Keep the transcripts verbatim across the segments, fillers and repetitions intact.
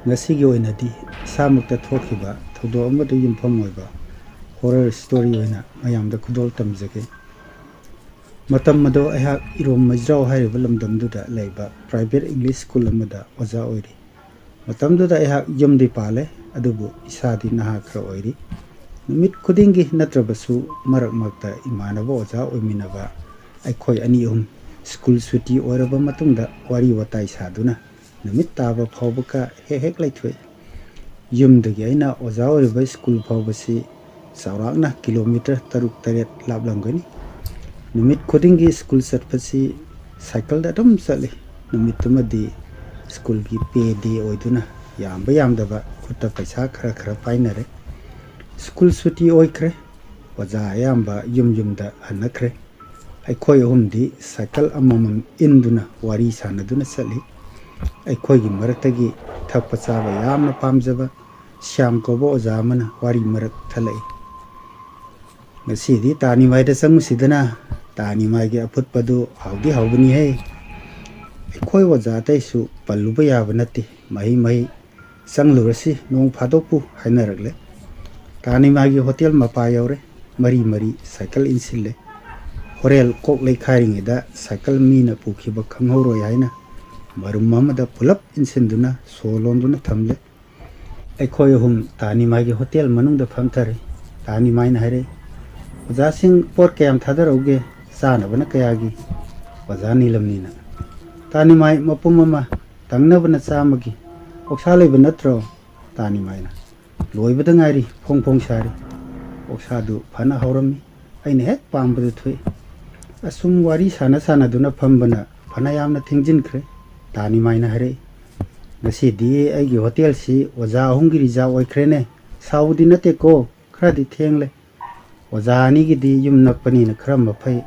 ꯉꯁꯤꯒꯤ ꯑꯣꯏꯅꯗꯤ ꯏꯁꯥꯃꯛꯇ ꯊꯣꯛꯈꯤꯕ ꯊꯧꯗꯣꯛ ꯑꯃꯗ ꯌꯨꯝꯐꯝ ꯑꯣꯏꯕ horror story ꯑꯣꯏꯅ ꯃꯌꯥꯝꯗ ꯈꯨꯗꯣꯜ ꯇꯝꯖꯒꯦ꯫ ꯃꯇꯝ ꯑꯗꯣ ꯑꯩꯍꯥꯛ ꯏꯔꯣꯝ ꯃꯩꯖ꯭ꯔꯥꯎ ꯍꯥꯏꯔꯤꯕ ꯂꯝꯗꯝꯗꯨꯗ ꯂꯩꯕ private English school ꯑꯃꯗ ꯑꯣꯖꯥ ꯑꯣꯏꯔꯤ꯫ ꯃꯇꯝꯗꯨꯗ ꯑꯩꯍꯥꯛ ꯌꯨꯝꯗꯤ ꯄꯥꯜꯂꯦ, ꯑꯗꯨꯕꯨ ꯏꯁꯥꯗꯤ ꯅꯍꯥ ꯈꯔ ꯑꯣꯏꯔꯤ꯫ ꯅꯨꯃꯤꯠ ꯈꯨꯗꯤꯡꯒꯤ ꯅꯠꯇ꯭ꯔꯕꯁꯨ ꯃꯔꯛ ꯃꯔꯛꯇ ꯏꯃꯥꯟꯅꯕ ꯑꯣꯖꯥ ꯑꯣꯏꯃꯤꯟꯅꯕ ꯑꯩꯈꯣꯏ ꯑꯅꯤ ꯑꯍꯨꯝ school ꯁꯨꯇꯤ ꯑꯣꯏꯔꯕ ꯃꯇꯨꯡꯗ ꯋꯥꯔꯤ ꯋꯥꯇꯥꯏ ꯁꯥꯗꯨꯅ ꯅꯨꯃꯤꯠ ꯇꯥꯕ ꯐꯥꯎꯕ ꯀꯥ ꯍꯦꯛ ꯍꯦꯛ ꯂꯩꯊꯣꯛꯏ꯫ ꯌꯨꯝꯗꯒꯤ ꯑꯩꯅ ꯑꯣꯖꯥ ꯑꯣꯏꯔꯤꯕ school ꯐꯥꯎꯕꯁꯤ ꯆꯥꯎꯔꯥꯛꯅ kilometre ꯇꯔꯨꯛ ꯇꯔꯦꯠ ꯂꯥꯞꯂꯝꯒꯅꯤ꯫ ꯅꯨꯃꯤꯠ ꯈꯨꯗꯤꯡꯒꯤ school ꯆꯠꯄꯁꯤ cycleꯗ ꯑꯗꯨꯝ ꯆꯠꯂꯤ꯫ ꯅꯨꯃꯤꯠꯇꯨꯃꯗꯤ schoolꯒꯤ pay day ꯑꯣꯏꯗꯨꯅ ꯌꯥꯝꯕ ꯌꯥꯝꯗꯕ ꯈꯨꯠꯇ ꯄꯩꯁꯥ ꯈꯔ ꯈꯔ ꯄꯥꯏꯅꯔꯦ꯫ School ꯁꯨꯇꯤ ꯑꯣꯏꯈ꯭ꯔꯦ꯫ ꯑꯣꯖꯥ ꯑꯌꯥꯝꯕ ꯌꯨꯝ ꯌꯨꯝꯗ ꯍꯟꯅꯈ꯭ꯔꯦ꯫ ꯑꯩꯈꯣꯏ ꯑꯍꯨꯝꯗꯤ cycle ꯑꯃꯃꯝ ꯏꯟꯗꯨꯅ ꯋꯥꯔꯤ ꯁꯥꯟꯅꯗꯨꯅ ꯆꯠꯂꯤ꯫ ꯑꯩꯈꯣꯏꯒꯤ ꯃꯔꯛꯇꯒꯤ ꯊꯛꯄ ꯆꯥꯕ ꯌꯥꯝꯅ ꯄꯥꯝꯖꯕ ꯁ꯭ꯌꯥꯝ ꯀꯧꯕ ꯑꯣꯖꯥ ꯑꯃꯅ ꯋꯥꯔꯤ ꯃꯔꯛ ꯊꯠꯂꯛꯏ꯫ "ꯉꯁꯤꯗꯤ ꯇꯥꯅꯤꯃꯥꯏꯗ ꯆꯪꯉꯨꯁꯤꯗꯅ, ꯇꯥꯅꯤꯃꯥꯏꯒꯤ ꯑꯐꯨꯠꯄꯗꯨ ꯍꯥꯎꯗꯤ ꯍꯥꯎꯕꯅꯤꯍꯦ!" ꯑꯩꯈꯣꯏ ꯑꯣꯖꯥ ꯑꯇꯩꯁꯨ ꯄꯜꯂꯨꯕ ꯌꯥꯕ ꯅꯠꯇꯦ, ꯃꯍꯩ ꯃꯍꯩ ꯆꯪꯂꯨꯔꯁꯤ ꯅꯣꯡ ꯐꯥꯗꯣꯛꯄꯨ ꯍꯥꯏꯅꯔꯛꯂꯦ꯫ ꯇꯥꯅꯤꯃꯥꯏꯒꯤ hotel ꯃꯄꯥ ꯌꯧꯔꯦ꯫ ꯃꯔꯤ ꯃꯔꯤ cycle ꯏꯟꯁꯤꯜꯂꯦ꯫ ꯍꯣꯔꯦꯜ ꯀꯣꯛ ꯂꯩꯈꯥꯏꯔꯤꯉꯩꯗ cycle ꯃꯤꯅ ꯄꯨꯈꯤꯕ ꯈꯪꯍꯧꯔꯣꯏ ꯍꯥꯏꯅ ꯃꯔꯨꯝ ꯑꯃꯗ ꯄꯨꯂꯞ ꯏꯟꯁꯤꯟꯗꯨꯅ ꯁꯣ ꯂꯣꯟꯗꯨꯅ ꯊꯝꯂꯦ꯫ ꯑꯩꯈꯣꯏ ꯑꯍꯨꯝ ꯇꯥꯅꯤꯃꯥꯏꯒꯤ hotel ꯃꯅꯨꯡꯗ ꯐꯝꯊꯔꯦ꯫ ꯇꯥꯅꯤꯃꯥꯏꯅ ꯍꯥꯏꯔꯛꯏ, "ꯑꯣꯖꯥꯁꯤꯡ, ꯄꯣꯠ ꯀꯌꯥꯝ ꯊꯥꯗꯔꯛꯎꯒꯦ? ꯆꯥꯅꯕꯅ ꯀꯌꯥꯒꯤ?" ꯑꯣꯖꯥ ꯅꯤꯂꯝꯅꯤꯅ, "ꯇꯥꯅꯤꯃꯥꯏ ꯃꯄꯨꯝ ꯑꯃ, ꯇꯪꯅꯕꯅ ꯆꯥꯝꯃꯒꯤ꯫ ꯑꯣꯛꯁꯥ ꯂꯩꯕ ꯅꯠꯇ꯭ꯔꯣ?" ꯇꯥꯅꯤꯃꯥꯏꯅ, "ꯂꯣꯏꯕꯗ ꯉꯥꯏꯔꯤ, ꯐꯣꯡ ꯐꯣꯡ ꯁꯥꯔꯤ꯫ ꯑꯣꯛꯁꯥꯗꯨ ꯐꯅ ꯍꯧꯔꯝꯃꯤ꯫ ꯑꯩꯅ ꯍꯦꯛ ꯄꯥꯝꯕꯗꯨ ꯊꯣꯛꯏ꯫" ꯑꯁꯨꯝ ꯋꯥꯔꯤ ꯁꯥꯟꯅ ꯁꯥꯟꯅꯗꯨꯅ ꯐꯝꯕꯅ ꯐꯅ ꯌꯥꯝꯅ ꯊꯦꯡꯖꯤꯟꯈ꯭ꯔꯦ꯫ ꯇꯥꯅꯤꯃꯥꯏꯅ ꯍꯥꯏꯔꯛꯏ, "ꯉꯁꯤꯗꯤ ꯑꯩꯒꯤ hotelꯁꯤ ꯑꯣꯖꯥ ꯑꯍꯨꯝꯒꯤ reserve ꯑꯣꯏꯈ꯭ꯔꯦꯅꯦ꯫ ꯁꯥꯎꯕꯗꯤ ꯅꯠꯇꯦꯀꯣ, ꯈꯔꯗꯤ ꯊꯦꯡꯂꯦ꯫ ꯑꯣꯖꯥ ꯑꯅꯤꯒꯤꯗꯤ ꯌꯨꯝ ꯅꯛꯄꯅꯤꯅ ꯈꯔ ꯃꯐꯩ꯫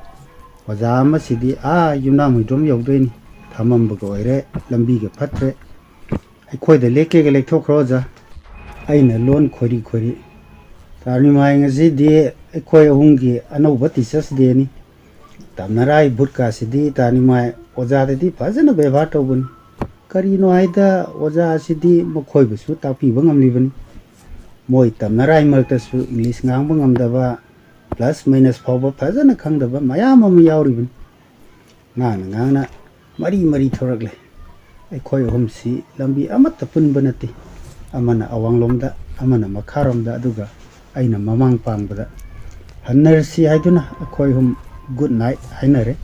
ꯑꯣꯖꯥ ꯑꯃꯁꯤꯗꯤ ꯑꯥ ꯌꯨꯝꯅꯥꯝ ꯍꯨꯏꯗ꯭ꯔꯣꯝ ꯌꯧꯗꯣꯏꯅꯤ꯫ ꯊꯃꯝꯕꯒ ꯑꯣꯏꯔꯦ, ꯂꯝꯕꯤꯒ ꯐꯠꯇ꯭ꯔꯦ꯫ ꯑꯩꯈꯣꯏꯗ ꯂꯦꯛꯀꯦꯒ ꯂꯦꯛꯊꯣꯛꯈ꯭ꯔꯣ ꯑꯣꯖꯥ꯫" ꯑꯩꯅ ꯂꯣꯟ ꯈꯣꯏꯔꯤ ꯈꯣꯏꯔꯤ, "ꯇꯥꯅꯤꯃꯥꯏ, ꯉꯁꯤꯗꯤ ꯑꯩꯈꯣꯏ ꯑꯍꯨꯝꯒꯤ ꯑꯅꯧꯕ teachers dayꯅꯤ꯫ ꯇꯝꯅꯔꯥꯏ ꯕꯨꯠꯀꯥꯁꯤꯗꯤ ꯇꯥꯅꯤꯃꯥꯏ ꯑꯣꯖꯥꯗꯗꯤ ꯐꯖꯅ ꯕꯦꯕꯥꯔ ꯇꯧꯕꯅꯤ꯫ ꯀꯔꯤꯅꯣ ꯍꯥꯏꯗ ꯑꯣꯖꯥ ꯑꯁꯤꯗꯤ ꯃꯈꯣꯏꯕꯨꯁꯨ ꯇꯥꯛꯄꯤꯕ ꯉꯝꯂꯤꯕꯅꯤ꯫ ꯃꯣꯏ ꯇꯝꯅꯔꯥꯏ ꯃꯔꯛꯇꯁꯨ ꯏꯪꯂꯤꯁ ꯉꯥꯡꯕ ꯉꯝꯗꯕ, ꯄ꯭ꯂꯁ ꯃꯥꯏꯅꯁ ꯐꯥꯎꯕ ꯐꯖꯅ ꯈꯪꯗꯕ ꯃꯌꯥꯝ ꯑꯃ ꯌꯥꯎꯔꯤꯕꯅꯤ꯫ ꯉꯥꯡꯅ ꯉꯥꯡꯅ ꯃꯔꯤ ꯃꯔꯤ ꯊꯣꯔꯛꯂꯦ꯫ ꯑꯩꯈꯣꯏ ꯑꯍꯨꯝꯁꯤ ꯂꯝꯕꯤ ꯑꯃꯠꯇ ꯄꯨꯟꯕ ꯅꯠꯇꯦ꯫ ꯑꯃꯅ ꯑꯋꯥꯡꯂꯣꯝꯗ, ꯑꯃꯅ ꯃꯈꯥꯔꯣꯝꯗ, ꯑꯗꯨꯒ ꯑꯩꯅ ꯃꯃꯥꯡ ꯄꯥꯡꯕꯗ꯫ ꯍꯟꯅꯔꯁꯤ ꯍꯥꯏꯗꯨꯅ ꯑꯩꯈꯣꯏ ꯑꯍꯨꯝ ꯒꯨꯗ ꯅꯥꯏꯠ ꯍꯥꯏꯅꯔꯦ꯫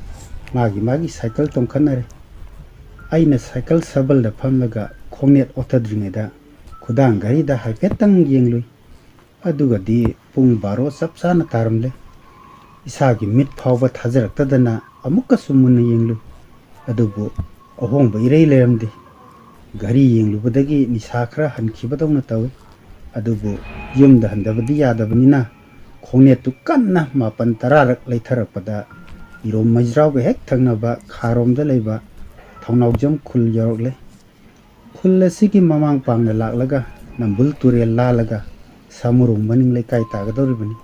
ꯃꯥꯒꯤ ꯃꯥꯒꯤ ꯁꯥꯏꯀꯜ ꯇꯣꯡꯈꯠꯅꯔꯦ꯫ ꯑꯩꯅ ꯁꯥꯏꯀꯜ ꯁꯕꯜꯗ ꯐꯝꯂꯒ ꯈꯣꯡꯅꯦꯠ ꯑꯣꯠꯊꯗ꯭ꯔꯤꯉꯩꯗ ꯈꯨꯗꯥꯡ ꯘꯔꯤꯗ ꯍꯥꯏꯐꯦꯠꯇꯪ ꯌꯦꯡꯂꯨꯏ꯫ ꯑꯗꯨꯒꯗꯤ ꯄꯨꯡ ꯕꯥꯔꯣ ꯆꯞ ꯆꯥꯅ ꯇꯥꯔꯝꯂꯦ꯫ ꯏꯁꯥꯒꯤ ꯃꯤꯠ ꯐꯥꯎꯕ ꯊꯥꯖꯔꯛꯇꯗꯅ ꯑꯃꯨꯛꯀꯁꯨ ꯃꯨꯟꯅ ꯌꯦꯡꯂꯨꯏ꯫ ꯑꯗꯨꯕꯨ ꯑꯍꯣꯡꯕ ꯏꯔꯩ ꯂꯩꯔꯝꯗꯦ꯫ ꯘꯔꯤ ꯌꯦꯡꯂꯨꯕꯗꯒꯤ ꯅꯤꯁꯥ ꯈꯔ ꯍꯟꯈꯤꯕꯗꯧꯅ ꯇꯧꯏ꯫ ꯑꯗꯨꯕꯨ ꯌꯨꯝꯗ ꯍꯟꯗꯕꯗꯤ ꯌꯥꯗꯕꯅꯤꯅ ꯈꯣꯡꯅꯦꯠꯇꯨ ꯀꯟꯅ ꯃꯥꯄꯟ ꯇꯔꯥꯔꯛ ꯂꯩꯊꯔꯛꯄꯗ ꯏꯔꯣꯝ ꯃꯩꯖ꯭ꯔꯥꯎꯒ ꯍꯦꯛ ꯊꯪꯅꯕ ꯈꯥꯔꯣꯝꯗ ꯂꯩꯕ ꯊꯧꯅꯥꯎꯖꯝ ꯈꯨꯜ ꯌꯧꯔꯛꯂꯦ꯫ ꯈꯨꯜ ꯑꯁꯤꯒꯤ ꯃꯃꯥꯡ ꯄꯥꯡꯅ ꯂꯥꯛꯂꯒ ꯅꯝꯕꯨꯜ ꯇꯨꯔꯦꯜ ꯂꯥꯜꯂꯒ ꯁꯥꯃꯨꯔꯣꯡ ꯃꯅꯤꯡ ꯂꯩꯀꯥꯏ ꯇꯥꯒꯗꯧꯔꯤꯕꯅꯤ꯫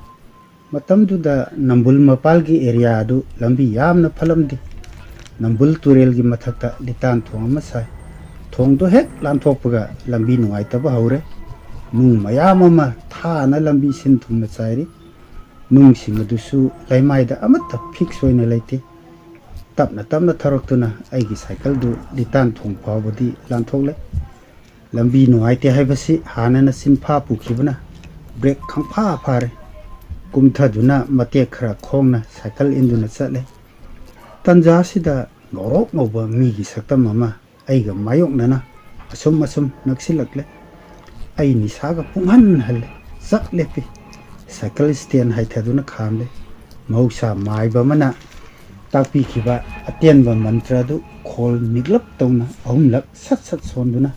ꯃꯇꯝꯗꯨꯗ ꯅꯝꯕꯨꯜ ꯃꯄꯥꯜꯒꯤ ꯑꯦꯔꯤꯌꯥ ꯑꯗꯨ ꯂꯝꯕꯤ ꯌꯥꯝꯅ ꯐꯠꯂꯝꯗꯦ꯫ ꯅꯝꯕꯨꯜ ꯇꯨꯔꯦꯜꯒꯤ ꯃꯊꯛꯇ ꯂꯤꯇꯥꯟ ꯊꯣꯡ ꯑꯃ ꯁꯥꯏ꯫ ꯊꯣꯡꯗꯣ ꯍꯦꯛ ꯂꯥꯟꯊꯣꯛꯄꯒ ꯂꯝꯕꯤ ꯅꯨꯡꯉꯥꯏꯇꯕ ꯍꯧꯔꯦ꯫ ꯅꯨꯡ ꯃꯌꯥꯝ ꯑꯃ ꯊꯥꯅ ꯂꯝꯕꯤ ꯁꯤꯟ ꯊꯨꯡꯅ ꯆꯥꯏꯔꯤ꯫ ꯅꯨꯡꯁꯤꯡ ꯑꯗꯨꯁꯨ ꯂꯩꯃꯥꯏꯗ ꯑꯃꯠꯇ ꯐꯤꯛꯁ ꯑꯣꯏꯅ ꯂꯩꯇꯦ꯫ ꯇꯞꯅ ꯇꯞꯅ ꯊꯧꯔꯛꯇꯨꯅ ꯑꯩꯒꯤ ꯁꯥꯏꯀꯜꯗꯨ ꯂꯤꯇꯥꯟ ꯊꯣꯡ ꯐꯥꯎꯕꯗꯤ ꯂꯥꯟꯊꯣꯛꯂꯦ꯫ ꯂꯝꯕꯤ ꯅꯨꯡꯉꯥꯏꯇꯦ ꯍꯥꯏꯕꯁꯤ ꯍꯥꯟꯅꯅ ꯆꯤꯟꯐꯥ ꯄꯨꯈꯤꯕꯅ ꯕ꯭ꯔꯦꯛ ꯈꯪꯐꯥ ꯐꯥꯔꯦ꯫ ꯀꯨꯝꯊꯗꯨꯅ ꯃꯇꯦꯛ ꯈꯔ ꯈꯣꯡꯅ ꯁꯥꯏꯀꯜ ꯏꯟꯗꯨꯅ ꯆꯠꯂꯦ꯫ ꯇꯟꯖꯥ ꯑꯁꯤꯗ ꯉꯧꯔꯣꯛ ꯉꯧꯕ ꯃꯤꯒꯤ ꯁꯛꯇꯝ ꯑꯃ ꯑꯩꯒ ꯃꯥꯌꯣꯛꯅꯅ ꯑꯁꯨꯝ ꯑꯁꯨꯝ ꯅꯛꯁꯤꯜꯂꯛꯂꯦ꯫ ꯑꯩ ꯅꯤꯁꯥꯒ ꯄꯨꯡꯍꯟ ꯍꯜꯂꯦ꯫ ꯆꯞ ꯂꯦꯞꯄꯤ꯫ Cycle stand ꯍꯥꯏꯊꯗꯨꯅ ꯈꯥꯝꯂꯦ꯫ ꯃꯍꯧꯁꯥ ꯃꯥꯏꯕ ꯑꯃꯅ ꯇꯥꯛꯄꯤꯈꯤꯕ ꯑꯇꯦꯟꯕ ꯃꯟꯇ꯭ꯔ ꯑꯗꯨ ꯈꯣꯜ ꯅꯤꯛꯂꯞ ꯇꯧꯅ ꯑꯍꯨꯝꯂꯛ ꯁꯠ ꯁꯠ ꯁꯣꯟꯗꯨꯅ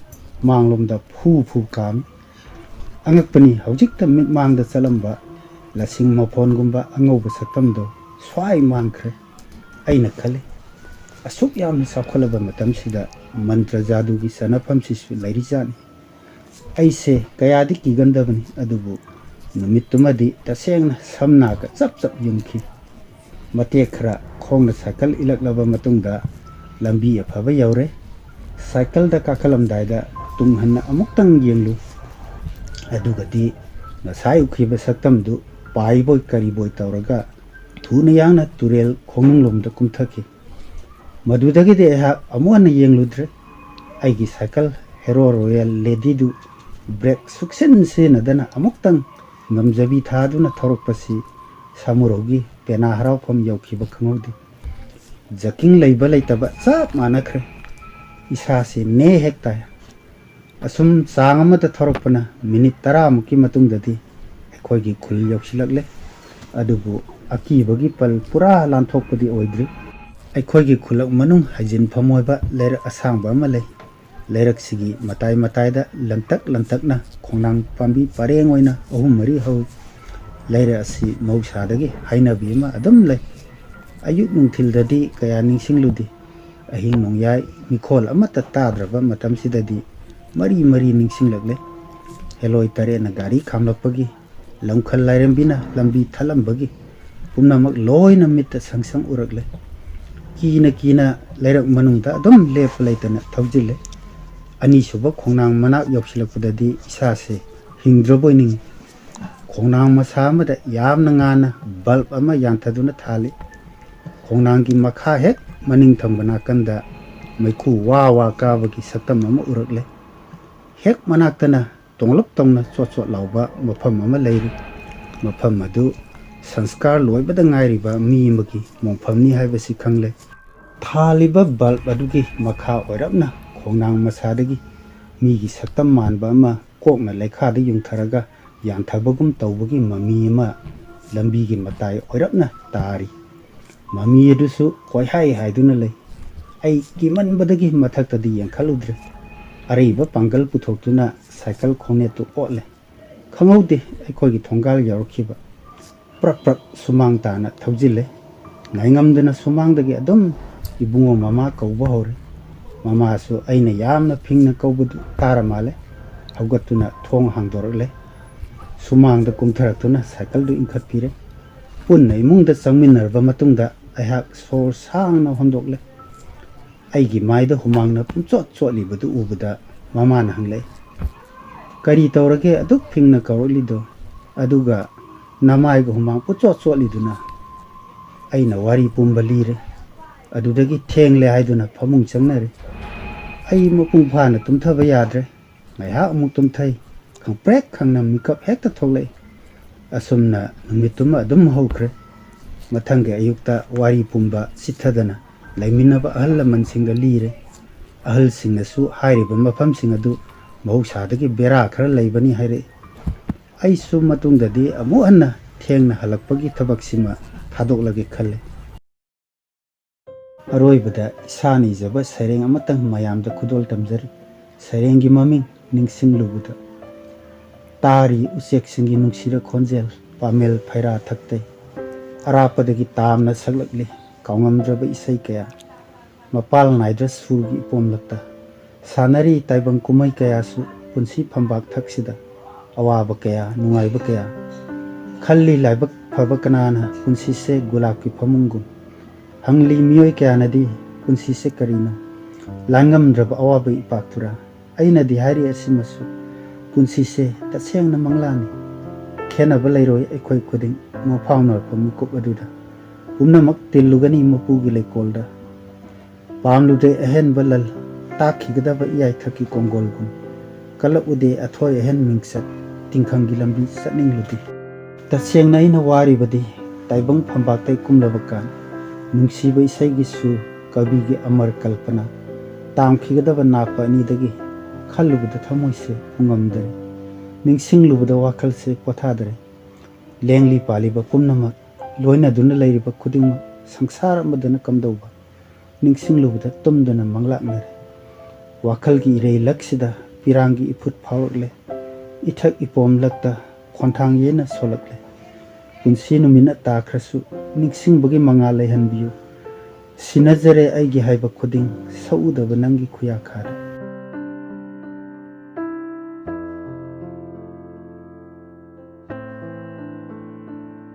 ꯃꯥꯡꯂꯣꯝꯗ ꯐꯨ ꯐꯨ ꯀꯥꯝꯃꯤ꯫ ꯑꯉꯛꯄꯅꯤ, ꯍꯧꯖꯤꯛꯇ ꯃꯤꯠꯃꯥꯡꯗ ꯆꯠꯂꯝꯕ ꯂꯁꯤꯡ ꯃꯐꯣꯟꯒꯨꯝꯕ ꯑꯉꯧꯕ ꯁꯛꯇꯝꯗꯣ ꯁ꯭ꯋꯥꯏ ꯃꯥꯡꯈ꯭ꯔꯦ꯫ ꯑꯩꯅ ꯈꯜꯂꯤ, ꯑꯁꯨꯛ ꯌꯥꯝꯅ ꯆꯥꯎꯈꯠꯂꯕ ꯃꯇꯝꯁꯤꯗ ꯃꯟꯇ꯭ꯔ ꯖꯥꯗꯨꯒꯤ ꯆꯠꯅꯐꯝꯁꯤꯁꯨ ꯂꯩꯔꯤꯖꯥꯠꯅꯤ꯫ ꯑꯩꯁꯦ ꯀꯌꯥꯗꯤ ꯀꯤꯒꯟꯗꯕꯅꯤ, ꯑꯗꯨꯕꯨ ꯅꯨꯃꯤꯠꯇꯨꯃꯗꯤ ꯇꯁꯦꯡꯅ ꯁꯝ ꯅꯥꯒ ꯆꯞ ꯆꯞ ꯌꯨꯡꯈꯤ꯫ ꯃꯇꯦꯛ ꯈꯔ ꯈꯣꯡꯅ ꯁꯥꯏꯀꯜ ꯏꯜꯂꯛꯂꯕ ꯃꯇꯨꯡꯗ ꯂꯝꯕꯤ ꯑꯐꯕ ꯌꯧꯔꯦ꯫ ꯁꯥꯏꯀꯜꯗ ꯀꯥꯈꯠꯂꯝꯗꯥꯏꯗ ꯇꯨꯡ ꯍꯟꯅ ꯑꯃꯨꯛꯇꯪ ꯌꯦꯡꯂꯨ꯫ ꯑꯗꯨꯒꯗꯤ ꯉꯁꯥꯏ ꯎꯈꯤꯕ ꯁꯛꯇꯝꯗꯨ ꯄꯥꯏꯕꯣꯏ ꯀꯔꯤꯕꯣꯏ ꯇꯧꯔꯒ ꯊꯨꯅ ꯌꯥꯡꯅ ꯇꯨꯔꯦꯜ ꯈꯣꯡꯅꯨꯡꯂꯣꯝꯗ ꯀꯨꯝꯊꯈꯤ꯫ ꯃꯗꯨꯗꯒꯤꯗꯤ ꯑꯩꯍꯥꯛ ꯑꯃꯨꯛ ꯍꯟꯅ ꯌꯦꯡꯂꯨꯗ꯭ꯔꯦ꯫ ꯑꯩꯒꯤ ꯁꯥꯏꯀꯜ ꯍꯦꯔꯣ ꯔꯣꯌꯦꯜ ꯂꯦꯗꯤꯗꯨ ꯕ꯭ꯔꯦꯛ ꯁꯨꯛꯁꯤꯟ ꯁꯤꯖꯤꯟꯅꯗꯅ ꯑꯃꯨꯛꯇꯪ ꯉꯝꯖꯕꯤ ꯊꯥꯗꯨꯅ ꯊꯧꯔꯛꯄꯁꯤ ꯁꯥꯃꯨꯔꯧꯒꯤ ꯄꯦꯅꯥ ꯍꯔꯥꯎꯐꯝ ꯌꯧꯈꯤꯕ ꯈꯪꯍꯧꯗꯦ꯫ ꯖꯀꯤꯡ ꯂꯩꯕ ꯂꯩꯇꯕ ꯆꯞ ꯃꯥꯟꯅꯈ꯭ꯔꯦ꯫ ꯏꯁꯥꯁꯤ ꯅꯦ ꯍꯦꯛ ꯇꯥꯏ꯫ ꯑꯁꯨꯝ ꯆꯥꯡ ꯑꯃꯗ ꯊꯧꯔꯛꯄꯅ ꯃꯤꯅꯤꯠ ꯇꯔꯥꯃꯨꯛꯀꯤ ꯃꯇꯨꯡꯗꯗꯤ ꯑꯩꯈꯣꯏꯒꯤ ꯈꯨꯜ ꯌꯧꯁꯤꯜꯂꯛꯂꯦ꯫ ꯑꯗꯨꯕꯨ ꯑꯀꯤꯕꯒꯤ ꯄꯜ ꯄꯨꯔꯥ ꯂꯥꯟꯊꯣꯛꯄꯗꯤ ꯑꯣꯏꯗ꯭ꯔꯤ꯫ ꯑꯩꯈꯣꯏꯒꯤ ꯈꯨꯜꯂꯛ ꯃꯅꯨꯡ ꯍꯥꯏꯖꯤꯟꯐꯝ ꯑꯣꯏꯕ ꯂꯩꯔꯛ ꯑꯁꯥꯡꯕ ꯑꯃ ꯂꯩ꯫ ꯂꯩꯔꯛꯁꯤꯒꯤ ꯃꯇꯥꯏ ꯃꯇꯥꯏꯗ ꯂꯪꯇꯛ ꯂꯪꯇꯛꯅ ꯈꯣꯡꯅꯥꯡ ꯄꯥꯝꯕꯤ ꯄꯔꯦꯡ ꯑꯣꯏꯅ ꯑꯍꯨꯝ ꯃꯔꯤ ꯍꯧꯏ꯫ ꯂꯩꯔꯛ ꯑꯁꯤ ꯃꯍꯧꯁꯥꯗꯒꯤ ꯍꯥꯏꯅꯕꯤ ꯑꯃ ꯑꯗꯨꯝ ꯂꯩ꯫ ꯑꯌꯨꯛ ꯅꯨꯡꯊꯤꯜꯗꯗꯤ ꯀꯌꯥ ꯅꯤꯡꯁꯤꯡꯂꯨꯗꯦ꯫ ꯑꯍꯤꯡ ꯅꯣꯡꯌꯥꯏ ꯃꯤꯈꯣꯜ ꯑꯃꯠꯇ ꯇꯥꯗ꯭ꯔꯕ ꯃꯇꯝꯁꯤꯗꯗꯤ ꯃꯔꯤ ꯃꯔꯤ ꯅꯤꯡꯁꯤꯡꯂꯛꯂꯦ꯫ ꯍꯦꯂꯣꯏ ꯇꯔꯦꯠꯅ ꯒꯥꯔꯤ ꯈꯥꯝꯂꯛꯄꯒꯤ, ꯂꯝꯈꯜ ꯂꯥꯏꯔꯦꯝꯕꯤꯅ ꯂꯝꯕꯤ ꯊꯠꯂꯝꯕꯒꯤ, ꯄꯨꯝꯅꯃꯛ ꯂꯣꯏꯅ ꯃꯤꯠꯇ ꯁꯪ ꯁꯪ ꯎꯔꯛꯂꯦ꯫ ꯀꯤꯅ ꯀꯤꯅ ꯂꯩꯔꯛ ꯃꯅꯨꯡꯗ ꯑꯗꯨꯝ ꯂꯦꯞꯄ ꯂꯩꯇꯅ ꯊꯧꯖꯤꯜꯂꯦ꯫ ꯑꯅꯤꯁꯨꯕ ꯈꯣꯡꯅꯥꯡ ꯃꯅꯥꯛ ꯌꯧꯁꯤꯜꯂꯛꯄꯗꯗꯤ ꯏꯁꯥꯁꯦ ꯍꯤꯡꯗ꯭ꯔꯕꯣꯏ ꯅꯤꯡꯏ꯫ ꯈꯣꯡꯅꯥꯡ ꯃꯁꯥ ꯑꯃꯗ ꯌꯥꯝꯅ ꯉꯥꯟꯅ ꯕꯜꯕ ꯑꯃ ꯌꯥꯟꯊꯗꯨꯅ ꯊꯥꯜꯂꯤ꯫ ꯈꯣꯡꯅꯥꯡꯒꯤ ꯃꯈꯥ ꯍꯦꯛ ꯃꯅꯤꯡ ꯊꯪꯕ ꯅꯥꯀꯟꯗ ꯃꯩꯈꯨ ꯋꯥ ꯋꯥ ꯀꯥꯕꯒꯤ ꯁꯛꯇꯝ ꯑꯃ ꯎꯔꯛꯂꯦ꯫ ꯍꯦꯛ ꯃꯅꯥꯛꯇꯅ ꯇꯣꯡꯂꯞ ꯇꯧꯅ ꯆꯣꯠ ꯆꯣꯠ ꯂꯥꯎꯕ ꯃꯐꯝ ꯑꯃ ꯂꯩꯔꯤ꯫ ꯃꯐꯝ ꯑꯗꯨ ꯁꯪꯁꯀꯥꯔ ꯂꯣꯏꯕꯗ ꯉꯥꯏꯔꯤꯕ ꯃꯤ ꯑꯃꯒꯤ ꯃꯣꯡꯐꯝꯅꯤ ꯍꯥꯏꯕꯁꯤ ꯈꯪꯂꯦ꯫ ꯊꯥꯜꯂꯤꯕ ꯕꯜꯕ ꯑꯗꯨꯒꯤ ꯃꯈꯥ ꯑꯣꯏꯔꯞꯅ ꯈꯣꯡꯅꯥꯡ ꯃꯁꯥꯗꯒꯤ ꯃꯤꯒꯤ ꯁꯛꯇꯝ ꯃꯥꯟꯕ ꯑꯃ ꯀꯣꯛꯅ ꯂꯩꯈꯥꯗ ꯌꯨꯡꯊꯔꯒ ꯌꯥꯟꯊꯕꯒꯨꯝ ꯇꯧꯕꯒꯤ ꯃꯃꯤ ꯑꯃ ꯂꯝꯕꯤꯒꯤ ꯃꯇꯥꯏ ꯑꯣꯏꯔꯞꯅ ꯇꯥꯔꯤ꯫ ꯃꯃꯤ ꯑꯗꯨꯁꯨ ꯀꯣꯏꯍꯥꯏ ꯍꯥꯏꯗꯨꯅ ꯂꯩ꯫ ꯑꯩ ꯀꯤꯃꯟꯕꯗꯒꯤ ꯃꯊꯛꯇꯗꯤ ꯌꯦꯡꯈꯠꯂꯨꯗ꯭ꯔꯦ꯫ ꯑꯔꯩꯕ ꯄꯥꯡꯒꯜ ꯄꯨꯊꯣꯛꯇꯨꯅ ꯁꯥꯏꯀꯜ ꯈꯣꯡꯅꯦꯠꯇꯨ ꯑꯣꯠꯂꯦ꯫ ꯈꯪꯍꯧꯗꯦ ꯑꯩꯈꯣꯏꯒꯤ ꯊꯣꯡꯒꯥꯜ ꯌꯧꯔꯛꯈꯤꯕ꯫ ꯄ꯭ꯔꯞ ꯄ꯭ꯔꯞ ꯁꯨꯃꯥꯡ ꯇꯥꯅ ꯊꯧꯖꯤꯜꯂꯦ꯫ ꯉꯥꯏꯉꯝꯗꯅ ꯁꯨꯃꯥꯡꯗꯒꯤ ꯑꯗꯨꯝ ꯏꯕꯨꯡꯉꯣ ꯃꯃꯥ ꯀꯧꯕ ꯍꯧꯔꯦ꯫ ꯃꯃꯥꯁꯨ ꯑꯩꯅ ꯌꯥꯝꯅ ꯐꯤꯡꯅ ꯀꯧꯕꯗꯨ ꯇꯥꯔ ꯃꯥꯜꯂꯦ꯫ ꯍꯧꯒꯠꯇꯨꯅ ꯊꯣꯡ ꯍꯥꯡꯗꯣꯔꯛꯂꯦ꯫ ꯁꯨꯃꯥꯡꯗ ꯀꯨꯝꯊꯔꯛꯇꯨꯅ ꯁꯥꯏꯀꯜꯗꯨ ꯏꯟꯈꯠꯄꯤꯔꯦ꯫ ꯄꯨꯟꯅ ꯏꯃꯨꯡꯗ ꯆꯪꯃꯤꯟꯅꯔꯕ ꯃꯇꯨꯡꯗ ꯑꯩꯍꯥꯛ ꯁꯣꯔ ꯁꯥꯡꯅ ꯍꯣꯟꯗꯣꯛꯂꯦ꯫ ꯑꯩꯒꯤ ꯃꯥꯏꯗ ꯍꯨꯃꯥꯡꯅ ꯄꯨꯡꯆꯣꯠ ꯆꯣꯠꯂꯤꯕꯗꯨ ꯎꯕꯗ ꯃꯃꯥꯅ ꯍꯪꯂꯛꯏ, "ꯀꯔꯤ ꯇꯧꯔꯒꯦ ꯑꯗꯨꯛ ꯐꯤꯡꯅ ꯀꯧꯔꯛꯂꯤꯗꯣ? ꯑꯗꯨꯒ ꯅꯃꯥꯏꯒ ꯍꯨꯃꯥꯡ ꯄꯨꯡꯆꯣꯠ ꯆꯣꯠꯂꯤꯗꯨꯅ?" ꯑꯩꯅ ꯋꯥꯔꯤ ꯄꯨꯝꯕ ꯂꯤꯔꯦ꯫ ꯑꯗꯨꯗꯒꯤ ꯊꯦꯡꯂꯦ ꯍꯥꯏꯗꯨꯅ ꯐꯃꯨꯡ ꯆꯪꯅꯔꯦ꯫ ꯑꯩ ꯃꯄꯨꯡ ꯐꯥꯅ ꯇꯨꯝꯊꯕ ꯌꯥꯗ꯭ꯔꯦ꯫ ꯉꯥꯏꯍꯥꯛ ꯑꯃꯨꯛ ꯇꯨꯝꯊꯩ꯫ ꯈꯪꯄ꯭ꯔꯦꯛ ꯈꯪꯅ ꯃꯤꯀꯞ ꯍꯦꯛꯇ ꯊꯣꯛꯂꯛꯏ꯫ ꯑꯁꯨꯝꯅ ꯅꯨꯃꯤꯠꯇꯨꯃ ꯑꯗꯨꯝ ꯍꯧꯈ꯭ꯔꯦ꯫ ꯃꯊꯪꯒꯤ ꯑꯌꯨꯛꯇ ꯋꯥꯔꯤ ꯄꯨꯝꯕ ꯆꯤꯠꯊꯗꯅ ꯂꯩꯃꯤꯟꯅꯕ ꯑꯍꯜ ꯂꯃꯟꯁꯤꯡꯒ ꯂꯤꯔꯦ꯫ ꯑꯍꯜꯁꯤꯡꯅꯁꯨ ꯍꯥꯏꯔꯤꯕ ꯃꯐꯝꯁꯤꯡ ꯑꯗꯨ ꯃꯍꯧꯁꯥꯗꯒꯤ ꯕꯦꯔꯥ ꯈꯔ ꯂꯩꯕꯅꯤ ꯍꯥꯏꯔꯛꯏ꯫ ꯑꯩꯁꯨ ꯃꯇꯨꯡꯗꯗꯤ ꯑꯃꯨꯛ ꯍꯟꯅ ꯊꯦꯡꯅ ꯍꯜꯂꯛꯄꯒꯤ ꯊꯕꯛꯁꯤꯃ ꯊꯥꯗꯣꯛꯂꯒꯦ ꯈꯜꯂꯦ꯫ ꯑꯔꯣꯏꯕꯗ ꯏꯁꯥꯅ ꯏꯖꯕ ꯁꯩꯔꯦꯡ ꯑꯃꯇꯪ ꯃꯌꯥꯝꯗ ꯈꯨꯗꯣꯜ ꯇꯝꯖꯔꯤ꯫ ꯁꯩꯔꯦꯡꯒꯤ ꯃꯃꯤꯡ ꯅꯤꯡꯁꯤꯡꯂꯨꯕꯗ꯫ ꯇꯥꯔꯤ ꯎꯆꯦꯛꯁꯤꯡꯒꯤ ꯅꯨꯡꯁꯤꯔ ꯈꯣꯟꯖꯦꯜ, ꯄꯥꯃꯦꯜ ꯐꯩꯔꯥ ꯊꯛꯇꯩ꯫ ꯑꯔꯥꯞꯄꯗꯒꯤ ꯇꯥꯝꯅ ꯁꯛꯂꯛꯂꯤ ꯀꯥꯎꯉꯝꯗ꯭ꯔꯕ ꯏꯁꯩ ꯀꯌꯥ꯫ ꯃꯄꯥꯜ ꯅꯥꯏꯗ꯭ꯔ ꯁꯨꯔꯒꯤ ꯏꯄꯣꯝꯂꯛꯇ ꯁꯥꯟꯅꯔꯤ ꯇꯥꯏꯕꯪ ꯀꯨꯝꯍꯩ ꯀꯌꯥꯁꯨ꯫ ꯄꯨꯟꯁꯤ ꯐꯝꯕꯥꯛ ꯊꯛꯁꯤꯗ ꯑꯋꯥꯕ ꯀꯌꯥ, ꯅꯨꯡꯉꯥꯏꯕ ꯀꯌꯥ꯫ ꯈꯜꯂꯤ ꯂꯥꯏꯕꯛ ꯐꯕ ꯀꯅꯥꯅ ꯄꯨꯟꯁꯤꯁꯦ ꯒꯨꯂꯥꯞꯀꯤ ꯐꯃꯨꯡꯒꯨꯝ꯫ ꯍꯪꯂꯤ ꯃꯤꯑꯣꯏ ꯀꯌꯥꯅꯗꯤ ꯄꯨꯟꯁꯤꯁꯦ ꯀꯔꯤꯅꯣ? ꯂꯥꯟꯉꯝꯗ꯭ꯔꯕ ꯑꯋꯥꯕ ꯏꯄꯥꯛꯄꯨꯔꯥ? ꯑꯩꯅꯗꯤ ꯍꯥꯏꯔꯤ ꯑꯁꯤꯃꯁꯨ, ꯄꯨꯟꯁꯤꯁꯦ ꯇꯁꯦꯡꯅ ꯃꯪꯂꯥꯟꯅꯤ꯫ ꯈꯦꯠꯅꯕ ꯂꯩꯔꯣꯏ ꯑꯩꯈꯣꯏ ꯈꯨꯗꯤꯡ ꯃꯐꯥꯎꯅꯔꯛꯄ ꯃꯤꯀꯨꯞ ꯑꯗꯨꯗ꯫ ꯄꯨꯝꯅꯃꯛ ꯇꯤꯜꯂꯨꯒꯅꯤ ꯃꯄꯨꯒꯤ ꯂꯩꯀꯣꯜꯗ꯫ ꯄꯥꯝꯂꯨꯗꯦ ꯑꯍꯦꯟꯕ ꯂꯜ, ꯇꯥꯛꯈꯤꯒꯗꯕ ꯏꯌꯥꯏꯊꯛꯀꯤ ꯀꯣꯡꯒꯣꯜꯒꯨꯝ꯫ ꯀꯜꯂꯛꯎꯗꯦ ꯑꯊꯣꯏ ꯑꯍꯦꯟ ꯃꯤꯡꯆꯠ, ꯇꯤꯡꯈꯪꯒꯤ ꯂꯝꯕꯤ ꯆꯠꯅꯤꯡꯂꯨꯗꯦ꯫ ꯇꯁꯦꯡꯅ ꯑꯩꯅ ꯋꯥꯔꯤꯕꯗꯤ ꯇꯥꯏꯕꯪ ꯐꯝꯕꯥꯛꯇꯩ ꯀꯨꯝꯂꯕ ꯀꯥꯟ, ꯅꯨꯡꯁꯤꯕ ꯏꯁꯩꯒꯤ ꯁꯨꯔ, ꯀꯕꯤꯒꯤ ꯑꯃꯔ ꯀꯜꯄꯅꯥ, ꯇꯥꯝꯈꯤꯒꯗꯕ ꯅꯥꯞꯄ ꯑꯅꯤꯗꯒꯤ ꯈꯜꯂꯨꯕꯗ ꯊꯃꯣꯏꯁꯦ ꯄꯨꯡꯉꯝꯗꯔꯦ꯫ ꯅꯤꯡꯁꯤꯡꯂꯨꯕꯗ ꯋꯥꯈꯜꯁꯦ ꯄꯣꯊꯥꯗꯔꯦ꯫ ꯂꯦꯡꯂꯤ ꯄꯥꯜꯂꯤꯕ ꯄꯨꯝꯅꯃꯛ, ꯂꯣꯏꯅꯗꯨꯅ ꯂꯩꯔꯤꯕ ꯈꯨꯗꯤꯡꯃꯛ, ꯁꯪꯁꯥꯔ ꯑꯃꯗꯅ ꯀꯝꯗꯧꯕ? ꯅꯤꯡꯁꯤꯡꯂꯨꯕꯗ ꯇꯨꯝꯗꯨꯅ ꯃꯪꯂꯥꯛꯅꯔꯦ꯫ ꯋꯥꯈꯜꯒꯤ ꯏꯔꯩꯂꯛꯁꯤꯗ ꯄꯤꯔꯥꯡꯒꯤ ꯏꯐꯨꯠ ꯐꯥꯎꯔꯛꯂꯦ꯫ ꯏꯊꯛ ꯏꯄꯣꯝꯂꯛꯇ ꯈꯣꯟꯊꯥꯡ ꯌꯩꯅ ꯁꯣꯜꯂꯛꯂꯦ꯫ ꯄꯨꯟꯁꯤ ꯅꯨꯃꯤꯠꯅ ꯇꯥꯈ꯭ꯔꯁꯨ ꯅꯤꯡꯁꯤꯡꯕꯒꯤ ꯃꯉꯥꯜ ꯂꯩꯍꯟꯕꯤꯌꯨ꯫ ꯁꯤꯟꯅꯖꯔꯦ ꯑꯩꯒꯤ ꯍꯥꯏꯕ ꯈꯨꯗꯤꯡ ꯁꯛꯎꯗꯕ ꯅꯪꯒꯤ ꯈꯨꯌꯥꯈꯥꯗ꯫